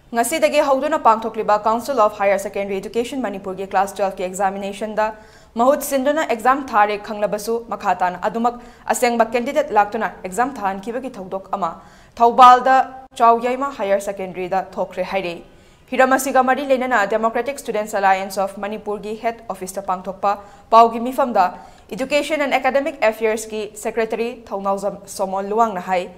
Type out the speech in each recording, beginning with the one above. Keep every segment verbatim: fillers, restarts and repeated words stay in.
ꯉꯁꯤꯗꯒꯤ ꯍꯧꯗꯨꯅ ꯄꯥꯡꯊꯣꯛꯂꯤꯕ Council of Higher Secondary Education ꯃꯅꯤꯄꯨꯔꯒꯤ class twelve ꯀꯤ examination ꯗ ꯃꯍꯨꯠ ꯁꯤꯟꯗꯨꯅ exam ꯊꯥꯔꯦ ꯈꯪꯂꯕꯁꯨ, ꯃꯈꯥ ꯇꯥꯅ ꯑꯗꯨꯃꯛ ꯑꯁꯦꯡꯕ candidate ꯂꯥꯛꯇꯨꯅ exam ꯊꯥꯍꯟꯈꯤꯕꯒꯤ ꯊꯧꯗꯣꯛ ꯑꯃ ꯊꯧꯕꯥꯜꯗ ꯆꯥꯎꯌꯥꯏꯃ Higher Secondary ꯗ ꯊꯣꯛꯈ꯭ꯔꯦ ꯍꯥꯏꯔꯤ꯫ ꯍꯤꯔꯝ ꯑꯁꯤꯒ ꯃꯔꯤ ꯂꯩꯅꯅ Democratic Students Alliance of ꯃꯅꯤꯄꯨꯔꯒꯤ head office ꯇ ꯄꯥꯡꯊꯣꯛꯄ ꯄꯥꯎꯒꯤ ꯃꯤꯐꯝꯗ Education and Academic Affairs ꯀꯤ secretary ꯊꯧꯅꯥꯎꯖꯝ ꯁꯣꯃꯣꯟ ꯂꯨꯋꯥꯡꯅ ꯍꯥꯏ,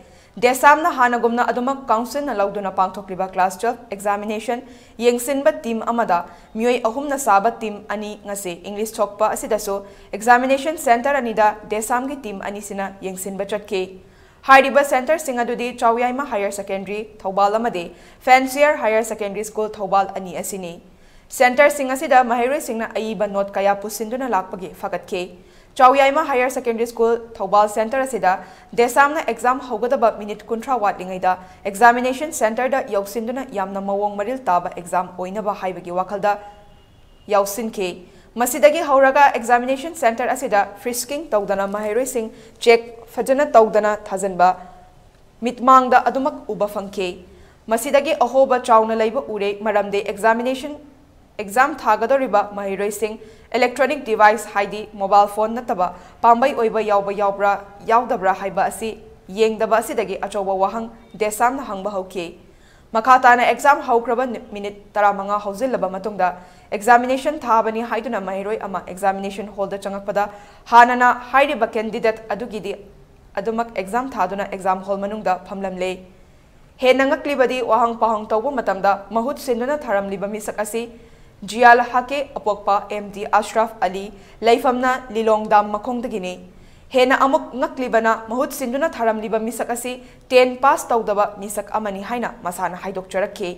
DESAM ꯅ ꯍꯥꯟꯅꯒꯨꯝꯅ ꯑꯗꯨꯃꯛ council ꯅ ꯂꯧꯗꯨꯅ ꯄꯥꯡꯊꯣꯛꯂꯤꯕ class twelve examination ꯌꯦꯡꯁꯤꯟꯕ team ꯑꯃꯗ ꯃꯤꯑꯣꯏ ꯑꯍꯨꯝꯅ ꯁꯥꯕ team ꯑꯅꯤ ꯉꯁꯤ English ꯊꯣꯛꯄ ꯑꯁꯤꯗꯁꯨ examination center ꯑꯅꯤꯗ DESAM ꯒꯤ team ꯑꯅꯤꯁꯤꯅ ꯌꯦꯡꯁꯤꯟꯕ ꯆꯠꯈꯤ꯫ ꯍꯥꯏꯔꯤꯕ centre ꯁꯤꯡ ꯑꯗꯨꯗꯤ ꯆꯥꯎꯌꯥꯏꯃ Higher Secondary ꯊꯧꯕꯥꯜ ꯑꯃꯗꯤ Fancier Higher Secondary School Thoubal ꯑꯅꯤ ꯑꯁꯤꯅꯤ꯫ Centre ꯁꯤꯡ ꯑꯁꯤꯗ ꯃꯍꯩꯔꯣꯏꯁꯤꯡꯅ ꯑꯏꯕ note ꯀꯌꯥ ꯄꯨꯁꯤꯟꯗꯨꯅ ꯂꯥꯛꯄꯒꯤ ꯐꯒꯠꯈꯤ꯫ ꯆꯥꯎꯌꯥꯏꯃ Higher Secondary School Thoubal centre ꯑꯁꯤꯗ DESAM ꯅ exam ꯍꯧꯒꯗꯕ minute ꯀꯨꯟꯊ꯭ꯔꯥ ꯋꯥꯠꯂꯤꯉꯩꯗ examination centre ꯗ ꯌꯧꯁꯤꯟꯗꯨꯅ ꯌꯥꯝꯅ ꯃꯑꯣꯡ ꯃꯔꯤꯜ ꯇꯥꯕ exam ꯑꯣꯏꯅꯕ ꯍꯥꯏꯕꯒꯤ ꯋꯥꯈꯜꯗ ꯌꯥꯎꯁꯤꯟꯈꯤ꯫ ꯃꯁꯤꯗꯒꯤ ꯍꯧꯔꯒ examination centre ꯑꯁꯤꯗ frisking ꯇꯧꯗꯅ ꯃꯍꯩꯔꯣꯏꯁꯤꯡ check ꯐꯖꯅ ꯇꯧꯗꯅ ꯊꯥꯖꯤꯟꯕ ꯃꯤꯠꯃꯥꯡꯗ ꯑꯗꯨꯃꯛ ꯎꯕ ꯐꯪꯈꯤ꯫ ꯃꯁꯤꯗꯒꯤ ꯑꯍꯣꯕ ꯆꯥꯎꯅ ꯂꯩꯕ ꯎꯔꯦ, ꯃꯔꯝꯗꯤ examination exam ꯊꯥꯒꯗꯧꯔꯤꯕ ꯃꯍꯩꯔꯣꯏꯁꯤꯡ electronic device ꯍꯥꯏꯗꯤ mobile phone ꯅꯠꯇꯕ ꯄꯥꯝꯕꯩ ꯑꯣꯏꯕ ꯌꯥꯎꯕ ꯌꯥꯎꯕ꯭ꯔꯥ ꯌꯥꯎꯗꯕ꯭ꯔꯥ ꯍꯥꯏꯕ ꯑꯁꯤ ꯌꯦꯡꯗꯕ ꯑꯁꯤꯗꯒꯤ ꯑꯆꯧꯕ ꯋꯥꯍꯪ DESAM ꯅ ꯍꯪꯕ ꯍꯧꯈꯤ꯫ ꯃꯈꯥ ꯇꯥꯅ exam ꯍꯧꯈ꯭ꯔꯕ ꯅꯨ-, minute ꯇꯔꯥꯃꯉꯥ ꯍꯧꯖꯤꯜꯂꯕ ꯃꯇꯨꯡꯗ examination ꯊꯥꯕꯅꯤ ꯍꯥꯏꯗꯨꯅ ꯃꯍꯩꯔꯣꯏ ꯑꯃ examination hall ꯗ ꯆꯪꯂꯛꯄꯗ ꯍꯥꯟꯅꯅ ꯍꯥꯏꯔꯤꯕ candidate ꯑꯗꯨꯒꯤꯗꯤ ꯑꯗꯨꯃꯛ exam ꯊꯥꯗꯨꯅ exam hall ꯃꯅꯨꯡꯗ ꯐꯝꯂꯝꯂꯦ꯫ ꯍꯦꯟꯅ ꯉꯛꯂꯤꯕꯗꯤ ꯋꯥꯍꯪ ꯄꯥꯎꯍꯪ ꯇꯧꯕ ꯃꯇꯝꯗ ꯃꯍꯨꯠ ꯁꯤꯟꯗꯨꯅ ꯊꯥꯔꯝꯂꯤꯕ ꯃꯤꯁꯛ ꯑꯁꯤ ꯖꯤꯌꯥꯜ ꯍꯥꯀꯦ ꯑꯄꯣꯛꯄ M D ꯑꯁ꯭ꯔꯥꯐ ꯑꯂꯤ, ꯂꯩꯐꯝꯅ ꯂꯤꯂꯣꯡ ꯗꯥꯝ ꯃꯈꯣꯡꯗꯒꯤꯅꯤ꯫ ꯍꯦꯟꯅ ꯑꯃꯨꯛ ꯉꯛꯂꯤꯕꯅ ꯃꯍꯨꯠ ꯁꯤꯟꯗꯨꯅ ꯊꯥꯔꯝꯂꯤꯕ ꯃꯤꯁꯛ ꯑꯁꯤ ten pass ꯇꯧꯗꯕ ꯃꯤꯁꯛ ꯑꯃꯅꯤ ꯍꯥꯏꯅ ꯃꯁꯥꯅ ꯍꯥꯏꯗꯣꯛꯆꯔꯛꯈꯤ꯫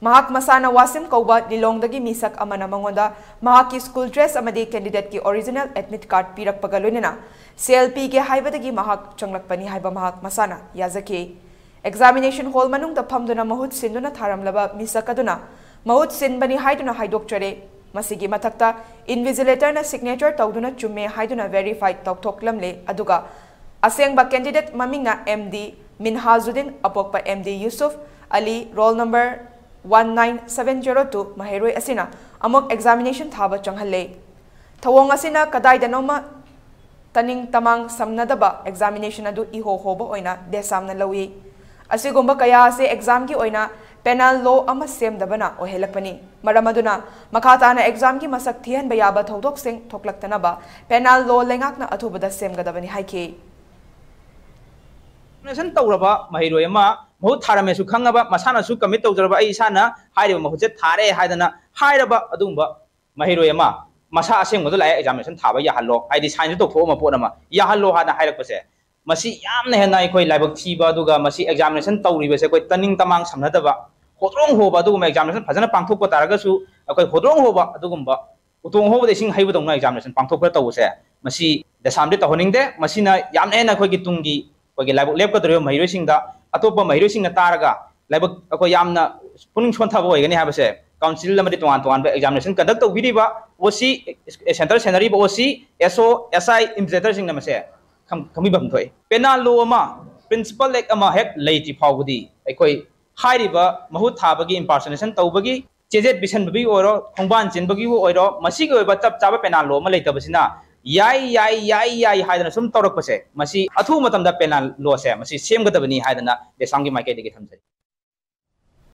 ꯃꯍꯥꯛ ꯃꯁꯥꯅ ꯋꯥꯁꯤꯝ ꯀꯧꯕ ꯂꯤꯂꯣꯡꯗꯒꯤ ꯃꯤꯁꯛ ꯑꯃꯅ ꯃꯉꯣꯟꯗ ꯃꯍꯥꯛꯀꯤ school dress ꯑꯃꯗꯤ candidate ꯀꯤ original admit card ꯄꯤꯔꯛꯄꯒ ꯂꯣꯏꯅꯅ ꯁꯦꯜ ꯄꯤꯒꯦ ꯍꯥꯏꯕꯗꯒꯤ ꯃꯍꯥꯛ ꯆꯪꯂꯛꯄꯅꯤ ꯍꯥꯏꯕ ꯃꯍꯥꯛ ꯃꯁꯥꯅ ꯌꯥꯖꯈꯤ꯫ Examination hall ꯃꯅꯨꯡꯗ ꯐꯝꯗꯨꯅ ꯃꯍꯨꯠ ꯁꯤꯟꯗꯨꯅ ꯊꯥꯔꯝꯂꯕ ꯃꯤꯁꯛ ꯑꯗꯨꯅ ꯃꯍꯨꯠ ꯁꯤꯟꯕꯅꯤ ꯍꯥꯏꯗꯨꯅ ꯍꯥꯏꯗꯣꯛꯆꯔꯦ꯫ ꯃꯁꯤꯒꯤ ꯃꯊꯛꯇ invigilator ꯅ signature ꯇꯧꯗꯨꯅ ꯆꯨꯝꯃꯦ ꯍꯥꯏꯗꯨꯅ verify ꯇꯧꯊꯣꯛꯂꯝꯂꯦ, ꯑꯗꯨꯒ ꯑꯁꯦꯡꯕ candidate ꯃꯃꯤꯡꯅ M D ꯃꯤꯟꯍꯥꯖꯨꯗꯤꯟ ꯑꯄꯣꯛꯄ M D Yusuf ꯑꯂꯤ, roll number one nine seven zero two ꯃꯍꯩꯔꯣꯏ ꯑꯁꯤꯅ ꯑꯃꯨꯛ ꯑꯦꯛꯖꯥꯃꯤꯅꯦꯁꯟ ꯊꯥꯕ ꯆꯪꯍꯜꯂꯦ꯫ ꯊꯧꯑꯣꯡ ꯑꯁꯤꯅ ꯀꯗꯥꯏꯗꯅꯣꯃ ꯇꯅꯤꯡ ꯇꯃꯥꯡ ꯁꯝꯅꯗꯕ ꯑꯦꯛꯖꯥꯃꯤꯅꯦꯁꯟ ꯑꯗꯨ ꯏꯍꯣ ꯍꯣꯕ ꯑꯣꯏꯅ ꯗꯦꯁꯥꯝꯅ ꯂꯧꯏ꯫ ꯑꯁꯤꯒꯨꯝꯕ ꯀꯌꯥ ꯑꯁꯤ ꯑꯦꯛꯖꯥꯝꯒꯤ ꯑꯣꯏꯅ ꯄꯦꯅꯥꯜ ꯂꯣ ꯑꯃ ꯁꯦꯝꯗꯕꯅ ꯑꯣꯏꯍꯜꯂꯛꯄꯅꯤ꯫ ꯃꯔꯝ ꯑꯗꯨꯅ ꯃꯈꯥ ꯇꯥꯅ ꯑꯦꯛꯖꯥꯝꯒꯤ ꯃꯁꯛ ꯊꯤꯍꯟꯕ ꯌꯥꯕ ꯊꯧꯗꯣꯛꯁꯤꯡ ꯊꯣꯛꯂꯛꯇꯅꯕ ꯄꯦꯅꯥꯜ ꯂꯣ ꯂꯩꯉꯥꯛꯅ ꯑꯊꯨꯕꯗ ꯁꯦꯝꯒꯗꯕꯅꯤ ꯍꯥꯏꯈꯤ꯫ ꯑꯦꯛꯖꯥꯃꯤꯅꯦꯁꯟ ꯇꯧꯔꯕ ꯃꯍꯩꯔꯣꯏ ꯑꯃ ꯃꯍꯨꯠ ꯊꯥꯔꯝꯃꯦꯁꯨ ꯈꯪꯉꯕ, ꯃꯁꯥꯅꯁꯨ ꯀꯃꯤꯠ ꯇꯧꯖꯔꯕ, "ꯑꯩ ꯏꯁꯥꯅ ꯍꯥꯏꯔꯤꯕ ꯃꯍꯨꯠꯁꯦ ꯊꯥꯔꯦ" ꯍꯥꯏꯗꯅ ꯍꯥꯏꯔꯕ ꯑꯗꯨꯒꯨꯝꯕ ꯃꯍꯩꯔꯣꯏ ꯑꯃ ꯃꯁꯥ ꯑꯁꯦꯡꯕꯗ ꯂꯥꯛꯑꯦ, "ꯑꯦꯛꯖꯥꯃꯤꯅꯦꯁꯟ ꯊꯥꯕ ꯌꯥꯍꯜꯂꯣ", ꯍꯥꯏꯗꯤ ꯁꯥꯏꯟꯁꯨ ꯇꯧꯊꯣꯛꯑꯝꯕ ꯄꯣꯠ ꯑꯃ ꯌꯥꯍꯜꯂꯣ ꯍꯥꯏꯅ ꯍꯥꯏꯔꯛꯄꯁꯦ, ꯃꯁꯤ ꯌꯥꯝꯅ ꯍꯦꯟꯅ ꯑꯩꯈꯣꯏ ꯂꯥꯏꯕꯛ ꯊꯤꯕ, ꯑꯗꯨꯒ ꯃꯁꯤ ꯑꯦꯛꯖꯥꯃꯤꯅꯦꯁꯟ ꯇꯧꯔꯤꯕꯁꯦ ꯑꯩꯈꯣꯏ ꯇꯅꯤꯡ ꯇꯃꯥꯡ ꯁꯝꯅꯗꯕ, ꯍꯣꯗ꯭ꯔꯣꯡ ꯍꯣꯕ ꯑꯗꯨꯒꯨꯝꯕ, ꯑꯦꯛꯖꯥꯃꯤꯅꯦꯁꯟ ꯐꯖꯅ ꯄꯥꯡꯊꯣꯛꯄ ꯇꯥꯔꯒꯁꯨ ꯑꯩꯈꯣꯏ ꯍꯣꯗ꯭ꯔꯣꯡ ꯍꯣꯕ ꯑꯗꯨꯒꯨꯝꯕ, ꯎꯇꯣꯡ ꯍꯣꯕꯗ ꯏꯁꯤꯡ ꯍꯩꯕꯗꯧꯅ ꯑꯦꯛꯖꯥꯃꯤꯅꯦꯁꯟ ꯄꯥꯡꯊꯣꯛꯄ ꯇꯧꯕꯁꯦ, ꯃꯁꯤ ꯗꯦꯁꯥꯝꯗꯤ ꯇꯧꯍꯟꯅꯤꯡꯗꯦ꯫ ꯃꯁꯤꯅ ꯌꯥꯝꯅ ꯍꯦꯟꯅ ꯑꯩꯈꯣꯏꯒꯤ ꯇꯨꯡꯒꯤ ꯑꯩꯈꯣꯏꯒꯤ ꯂꯥꯏꯕꯛ ꯂꯦꯞꯀꯗꯧꯔꯤꯕ ꯃꯍꯩꯔꯣꯏꯁꯤꯡꯗ, ꯑꯇꯣꯞꯄ ꯃꯍꯩꯔꯣꯏꯁꯤꯡꯅ ꯇꯥꯔꯒ ꯂꯥꯏꯕꯛ ꯑꯩꯈꯣꯏ ꯌꯥꯝꯅ ꯄꯨꯛꯅꯤꯡ ꯁꯣꯟꯊꯕ ꯑꯣꯏꯒꯅꯤ ꯍꯥꯏꯕꯁꯦ ꯀꯥꯎꯟꯁꯤꯜ ꯑꯃꯗꯤ ꯇꯣꯉꯥꯟ ꯇꯣꯉꯥꯟꯕ ꯑꯦꯛꯖꯥꯃꯤꯅꯦꯁꯟ ꯀꯟꯗꯛ ꯇꯧꯕꯤꯔꯤꯕ ꯑꯣ ꯁꯤ, ꯁꯦꯟꯇꯔ ꯁꯦꯟꯅꯔꯤꯕ ꯑꯣ ꯁꯤ, ꯑꯦꯁ ꯑꯣ, ꯑꯦꯁ ꯑꯥꯏ, ꯏꯟꯚꯤꯖꯤꯂꯦꯇꯔꯁꯤꯡꯅ ꯃꯁꯦ ꯈꯪ-, ꯈꯪꯕꯤꯐꯝ ꯊꯣꯛꯏ꯫ ꯄꯦꯅꯥꯜ ꯂꯣ ꯑꯃ, ꯄ꯭ꯔꯤꯟꯁꯤꯄꯜ ꯑꯦꯛ ꯑꯃ ꯍꯦꯛ ꯂꯩꯇ꯭ꯔꯤ ꯐꯥꯎꯕꯗꯤ ꯑꯩꯈꯣꯏ ꯍꯥꯏꯔꯤꯕ ꯃꯍꯨꯠ ꯊꯥꯕꯒꯤ, ꯏꯝꯄꯥꯔꯁꯣꯅꯦꯁꯟ ꯇꯧꯕꯒꯤ, ꯆꯦꯖꯦꯠ ꯄꯤꯁꯟꯕꯒꯤ ꯑꯣꯏꯔꯣ, ꯈꯣꯡꯕꯥꯟ ꯆꯦꯟꯕꯒꯤꯕꯨ ꯑꯣꯏꯔꯣ, ꯃꯁꯤꯒꯤ ꯑꯣꯏꯕ ꯆꯞ ꯆꯥꯕ ꯄꯦꯅꯥꯜ ꯂꯣ ꯑꯃ ꯂꯩꯇꯕꯁꯤꯅ ꯌꯥꯏ, ꯌꯥꯏ, ꯌꯥꯏ, ꯌꯥꯏ ꯍꯥꯏꯗꯅ ꯁꯨꯝ ꯇꯧꯔꯛꯄꯁꯦ, ꯃꯁꯤ ꯑꯊꯨꯕ ꯃꯇꯝꯗ ꯄꯦꯅꯥꯜ ꯂꯣꯁꯦ ꯃꯁꯤ ꯁꯦꯝꯒꯗꯕꯅꯤ ꯍꯥꯏꯗꯅ ꯗꯦꯁꯥꯝꯒꯤ ꯃꯥꯏꯀꯩꯗꯒꯤ ꯊꯝꯖꯔꯤ꯫